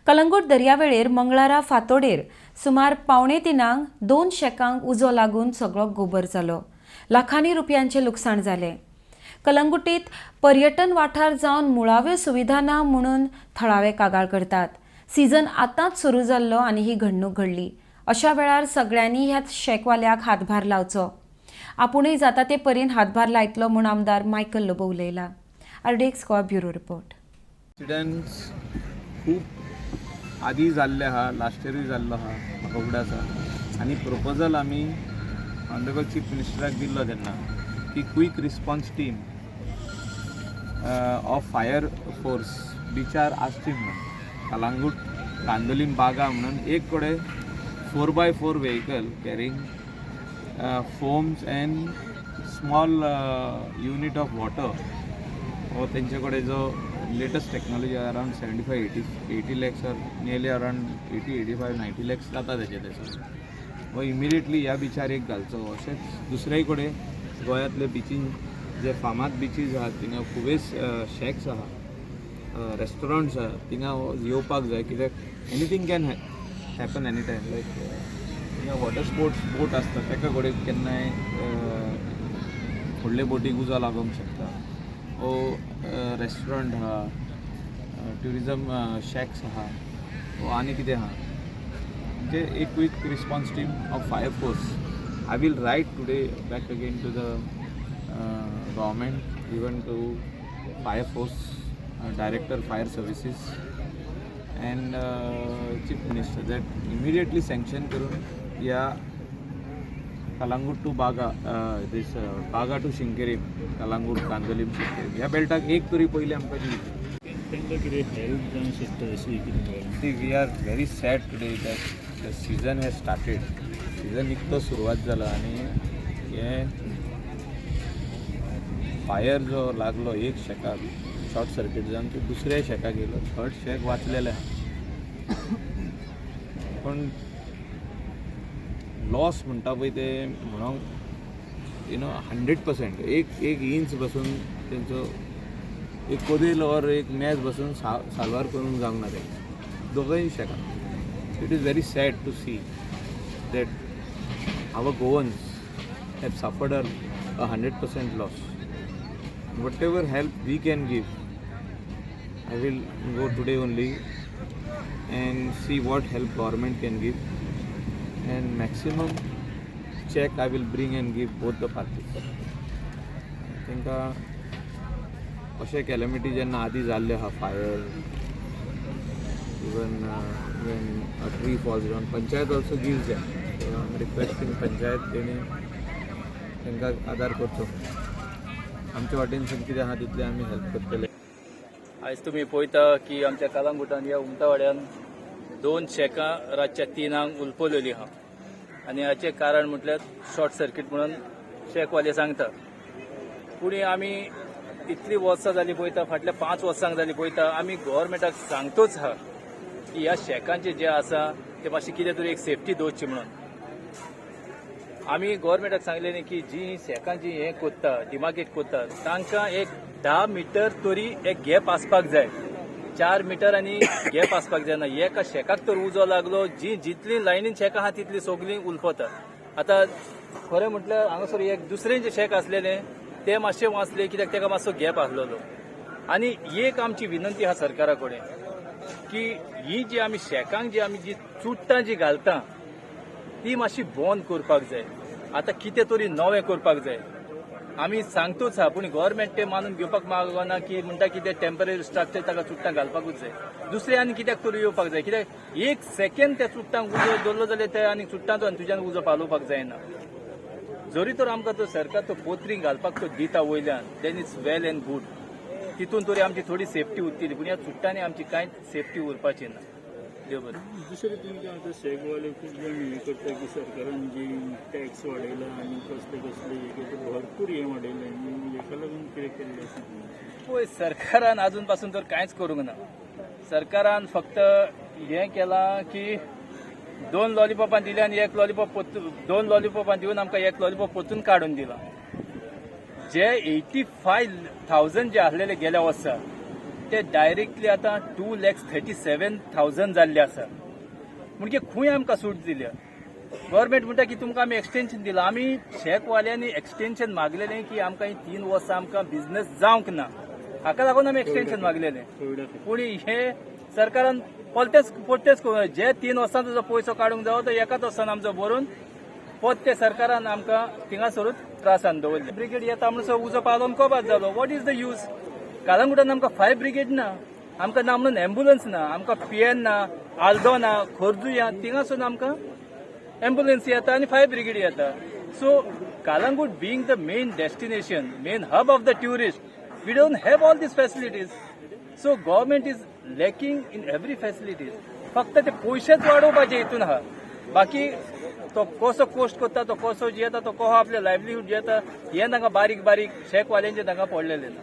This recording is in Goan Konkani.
कलंगूट दर्यावेळेर मंगळारा फांतोडेर सुमार 2:45 दोन शेकांक उजो लागून सगळो गोबर जालो. लाखांनी रुपयांचें लुकसाण जालें. कलंगुटीत पर्यटन वाठार जावन मुळाव्यो सुविधा ना म्हणून थळावे कागाळ करतात. सीझन आतांच सुरू जाल्लो आनी ही घडणूक घडली. अशा वेळार सगळ्यांनी ह्या शेकवाल्याक हातभार लावचो. आपुणूय जाता ते परीन हातभार लायतलो म्हूण आमदार मायकल लोबो उलयला. RDX Goa, bureau report. Incidents खूब आदी जाल्ले आहा, लास्ट इयरूय जाल्लो आहा, म्हाका उगडास आहा. आनी प्रपोजल आमी ऑनरेबल चीफ मिनिस्टराक दिल्लो तेन्ना की quick response team of fire force बिचार आसची म्हणून. कलांगूट, कांदोलीम, बागा म्हणून एक कडेन 4x4 vehicle carrying foams and small unit of water हो तेंचे कडेन जो latest technology, around 75 80 lakhs or nearly around 80 85 90 lakhs जाता तेचे. तेचो हो इमिडिएटली ह्या बिचार एक घालचो. अशेंच दुसरेय कडेन गोंयांतले बिचीन जे फामाद बिचीज आहात, थिंगा खुबेच शॅक्स आहा, रेस्टॉरंट्स आहा, थिंगा येवपाक जाय, कित्याक anything can happen any time. Like थिंगा वॉटर स्पोर्ट्स बोट आसता, ताका कडेन केन्नाय व्हडले बोटीक उजो लागोंक शकता. ओ रेस्टॉरंट आहा, ट्युरिजम शॅक्स आहा, ओ आनी कितें आहा, म्हणजे एक quick response team of fire force. I will write today back again to the government, even to fire force director, fire services and chief minister that immediately sanction करून ह्या कलांगूट टू बागा, दीस बागा टू शिंकेरीम, कलांगूट, कांदोलीम, शिंकेरीम ह्या बेल्टाक एक तरी पयलीं आमकां दिवची. तांकां कितें हेल्प जावंक शकता अशी कितें? See, we are very sad today that the season has started. Season निकतो सुरवात जाला आनी हें फायर जो लागलो एक शेकाक शॉर्ट सर्कीट जावन तो दुसऱ्या शेकाक गेलो, थर्ड शेक वाचलेलें आहा, पूण लॉस म्हणटा पळय ते म्हणोंक 100%. एक एक इंच बसून तेंचो, एक कोदेल ऑर एक मेज बसून साल्वार करूंक जावंक ना तें दोगूय शेकां. It is very sad to see that our Goans have suffered a 100% loss. Whatever help we can give, I will go today only and see what help government can give, and maximum check I will bring and give both the parties. तांकां अशें कॅलमिटी जेन्ना आदी जाल्ले आहा, fire, even when a tree falls down, panchayat also gives them. So I'm requesting panchayat, तेणी तांकां आदार करचो. आमच्या वाटेनसून कितें आहा तितलें आमी हेल्प करतले. आयज तुमी पळयता की आमच्या कलांगुटान ह्या उमतावाड्यान दोन शेकां रातच्या 3ांक उलपवलेली आहा आनी हाचें कारण म्हटल्यार शॉर्ट सर्किट म्हणून शेकवाले सांगता. पूण आमी इतली वर्सां जाली पळयता, फाटल्या 5 वर्सांक जाली पळयता, आमी गोवोरमेंटाक सांगतोच आहा की ह्या शेकांचे जे आसा ते मातशें कितें तरी एक सेफ्टी दवरची म्हणून. आमी गोवोरमेंटाक सांगलें न्ही की जी शेकां जी हें कोत्ता, डिमार्केट कोत्ता, तांकां एक 10 मिटर तरी एक गॅप आसपाक जाय. 4 मिटर आनी गॅप आसपाक जायना. एका शेकाक तर उजो लागलो, जी जितली लायनीन शेकां आहा तितली सगळीं उलपता. आतां खरें म्हटल्यार हांगासर एक दुसरें जे शेक आसलेलें ते मातशें वाचले, कित्याक ताका मातसो गॅप आसलेलो. आनी एक आमची विनंती आहा सरकारा कडेन की ही जी आमी शेकांक जी आमी जी चुट्टां जी घालता ती मातशी बंद करपाक जाय. आतां कितें तरी नवें करपाक जाय. आमी सांगतूच आहा, पूण गव्हर्मेंट ते मानून घेवपाक मागना की म्हणटा की ते टेंपररी स्ट्रक्चर, ताका चुट्टां घालपाकूच जाय. दुसरें आनी कित्याक तरी येवपाक जाय, कित्याक एक सेकंड त्या चुट्टांक उजो दवरलो जाल्यार ते आनी चुट्टांचो आनी तुज्यान उजो पालोवपाक जायना. जरी तर आमकां तो सरकार तो पोत्रींग घालपाक तो दिता वयल्यान, then it's well and good. तितून तरी आमची थोडी सेफ्टी उरतली, पूण ह्या चुट्टांनी आमची कांयच सेफ्टी उरपाची ना. देव बरें. दुसरें, तुमकां आतां शेकवाले खूब जाण हें करता की सरकारान जी टॅक्स वाडयला आनी कसले कसले हे केले, भरपूर हें वाडयलें, हेका लागून कितें केल्लें आसा तुमी? पळय, सरकारान अजून पासून तर कांयच करूंक ना. सरकारान फक्त हें केलां की दोन लॉलीपॉपां दिली आनी एक लॉलीपॉप परतून, दोन लॉलीपॉपां दिवन आमकां एक लॉलीपॉप परतून काडून दिला. जे 85,000 जे आसलेले गेल्या वर्सा ते डायरेक्टली आतां 2,37,000 जाल्ले आसा. म्हणजे खंय आमकां सूट दिल्या? गव्हर्मेंट म्हणटा की तुमकां आमी एक्सटेन्शन दिलां. आमी शॅकवाल्यांनी एक्सटेन्शन मागलेलें की आमकां ही 3 वर्सां आमकां बिझनस जावंक ना, हाका लागून आमी एक्सटेन्शन मागलेलें. पूण हे सरकारान परतेच परतेच करूं, जे 3 वर्सांचो जो पयसो काडूंक जावो तो एकाच वर्सान आमचो भरून परते सरकारान आमकां थिंगासरूच त्रासान दवरले. ब्रिगेड येता म्हणसर उजो पालोवन कोबाद जालो. What is the use? कालंगुटान आमकां फायर ब्रिगेड ना, आमकां ना म्हणून एम्बुलन्स ना, आमकां पिएन ना, आल्दो ना, खोर्जुया थिंगासून आमकां एम्बुलन्स येता आनी फायर ब्रिगेड येता. So Calangute being the main destination, main hub of the tourist, we don't have all these facilities. So government is lacking in every facilities. फक्त ते पयशेच वाडोवपाचे हितून आहा. बाकी तो कसो कोस्ट करता, तो कसो जियेता, तो कसो आपले लायवलीहूड जियेता, हें तांकां बारीक बारीक शेकवाल्यांचे तांकां पडलेलें ना.